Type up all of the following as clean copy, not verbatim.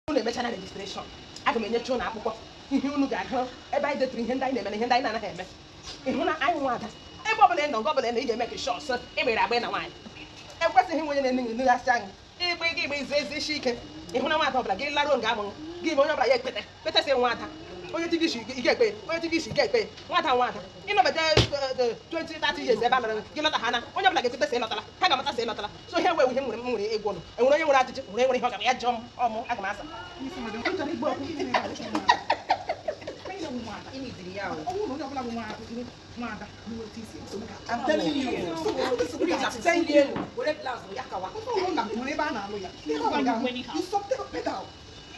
Unu emechana registration, aga m enyecha unu akwụkwọ ihe unu ga-agụ ebe anyị detụrụ ihe ndị anyị na-eme na ihe ndị anyị na-anaghị eme. Ịhụ na anyị nwa ada, ebe ọbụla ị nọ, nke ọbụla ị nọ, ị ga-eme ka shọs ịgbere agba na nwaanyị ekwesịghị inwe onye na-enyeghasị anyị ịgba ịga ịgba izu ezi isi ike. Ịhụ na nwada ọbụla gị laruo nga amụrụ gị ime onye ọbụla ya ekpete kpetesị nwada, onye tiga isi ị ga-ekpe, onye tiga isi ị ga-ekpe. Nwada nwada ịnọbata 20 30 years ebe a mere gị lọta ha na onye ọbụla ga-ekwete sị ịlọtala, ha ga-amata sị ịlọtala. So ihe wee ihe m nwere m nwere ịgwụ ụnụ. Enwere onye nwere ajụjụ, nwere ihe ọ gara ya jụọ m, ọmụ aga m asa. M chọrọ igbu okwu. I'm telling you. Thank you. Nwere ebe a na-alụ ya. Ihe ọ bụla ga-ahụ, you stop the pedal.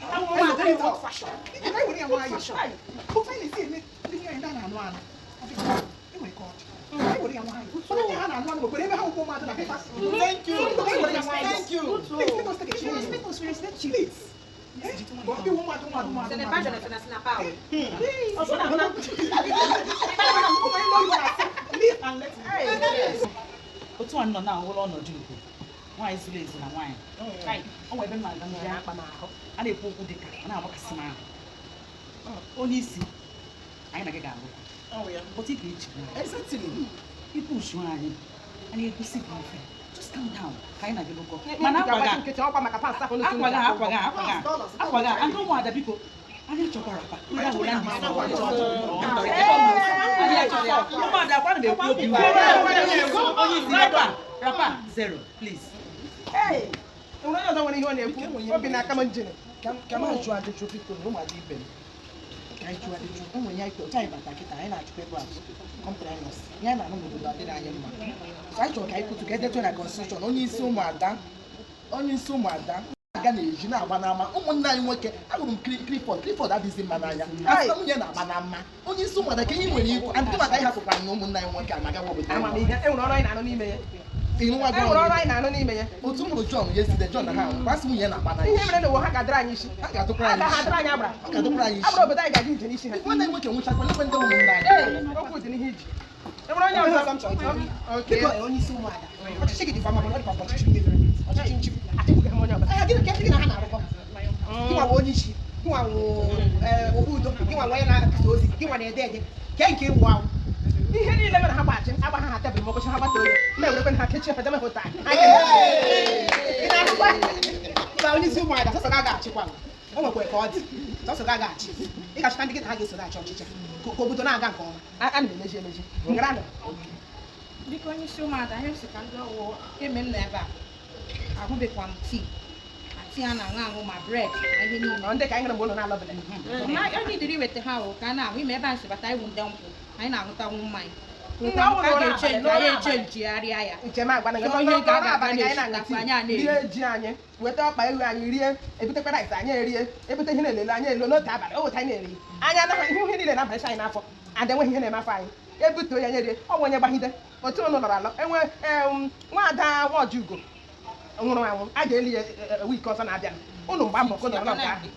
Nwada Ị gaghị were ya nwayọọ. Otu anyị na-esi eme ndị nwunye anyị ndị a na-anụ anụ. Ọ dị mma. E nwere ka ọ dị. Anyị were ya nwayọọ. Ụfọdụ ndị ha na-anụ anụ nwekwara ebe ha ụkwụ ụmụada na pepa. Thank you. Anyị were ya nwayọọ. Thank you. Please, let us take a chance. Please. Eh? Ka ọ dị ụmụada, ụmụada, ụmụada, ụmụada. Ọsọ na-ahụ na Ụmụ anyị n'oyibo na-asị, "Live and let live." Otu a nọ na ahụla ọnọdụ ugo nwaanyị zuru ezu na nwaanyị. Ai, o nwere ebe m na-aga mmiri akpa m ahụ. A na-ekwu okwu dịka ọ na-agbakasị m ahụ. Onye isi anyị na gị ga-alụ pụta ị ga-eji ipush anyị, anyị egosi gị ife. Just calm down ka anyị na gị lụkọ, mana akwaga nkịtị ọkwa maka pants ahụ n'otu. Akwaga, akwaga, akwaga, akwaga. Ndị ụmụada, biko, anyị chọkwara apa ndị ahụ ya, ndị isi anyị achọrọ ya. Ụmụada akwa na ekwu obi onye isi rapa rapa zero, please. Ee, enwere onye ọzọ nwere ihe ọ na-ekwu? Obi na-aka m njin. Ka m ajụ ajụjụ, biko, na ụmụada ibe m. Ka anyị jụọ ajụjụ. O nwere ihe anyị otu anyị bata kịta, anyị na-achụkwa ego azụ. Compliance. Ihe anyị na-anụ n'obodo adịrị anyị mma. So anyị chọrọ ka anyị kwutu ka edetu na constitution, onye isi ụmụada, onye isi ụmụada aga na-eji na-agba n'ama ụmụnne anyị nwoke. Ahụrụ m Clifford, Clifford adịghịzi mma n'anya. Asị na nwunye na-agba n'ama onye isi ụmụada ka ihe nwere ikwu andị maka anyị hapụkwara na ụmụnne anyị nwoke amaga obodo. Amamihe, enwere ọrụ anyị na-anụ n'ime ya. Ịnụwa gị. Enwere ọrụ anyị na-anụ n'ime ya. Otu m hụrụ John yesterday, John na ha kwasị nwunye na-agba n'anya. Ihe mere na ụwa ha ga-adịrị anyị isi. Ha ga-atụkwara Ha anyị isi. ga-adịrị anyị agbara. Ha ga-atụkwara anyị isi. Agbara obodo anyị ga-aga ije n'isi ha. Nwanne anyị nwoke nwụchakwa lekwe ndị ụmụnne anyị. Ee, okwu dị n'ihe iji. Enwere onye ọzọ? Okay. Biko, onye isi ụmụada, ọchịchị gị dịkwa mma, mana ọ dịkwa ka ọchịchị ndị ọchịchị nchịkwa. Achịpụghị m onye ọbụla. Ee, gịnị ka gị na ha na-arụkọ? Gị nwa bụ onye isi, gị nwa wụ okpu udo, gị nwa wụ onye na-akasa ozi, gị nwa na-ede ede. Kee nke ịwụ awụ? Ihe niile mere ha gbachi agba ha, ha tebụl ma ọkụchi ha gbata onye na-ewerekwe ha kechie ha deme ha ụta. Ị na-ahụkwa? Mba, onye isi ụmụada, sọsọ gị aga-achịkwa. O nwekwara ka ọ dị. Sọsọ gị aga-achị. Ị ga-achịta ndị gị na ha ga-eso na-achị ọchịchị ka obodo na-aga nke ọma. A na-emeji emeji ngara nọ. Biko, onye isi ụmụada, ihe m sị ka ndị ọwụ eme m nọ ebe a, ahụbekwa m tii ma tii a na-aṅụ aṅụ ma bread ma ihe niile. Ọ ndị ka anyị hụrụ mgbe ụlọ na-alọbele. Ma onye dịrị iweta ha o ka a na-ahụ ime ebe a si bata iwu ndị nkwụ anyị na-aṅụtanwu mmanya. Ndị ka ọhụrụ a n'abalị, ga-echenji n'ụra anyị abalị. echenjigharịa ya. Njem agwa na Chọọ ihe ga-aga abalị ka anyị na-aṅụ na-esi, anyị a tii, na-eri. rie ji anyị, weta ọkpa ewu anyị rie, ebutekwa rice anyị erie, ebute ihe na-elele anyị elo n'otu abalị. O weta anyị na-eri, anyị anaghị ihe ihe niile na-abalịcha anyị n'afọ and enweghị ihe na-eme afọ anyị. Ebutuo ya nye rie, ọ bụ onye gbahide otu ụnụ lọrọ alọ enwe nwaada nwaọjụgo nwụrụ anwụ a ga-eli ya wiiki ọzọ na-abịa. Ụnụ mgba mbọ ka ụnụ nọ nke ahụ.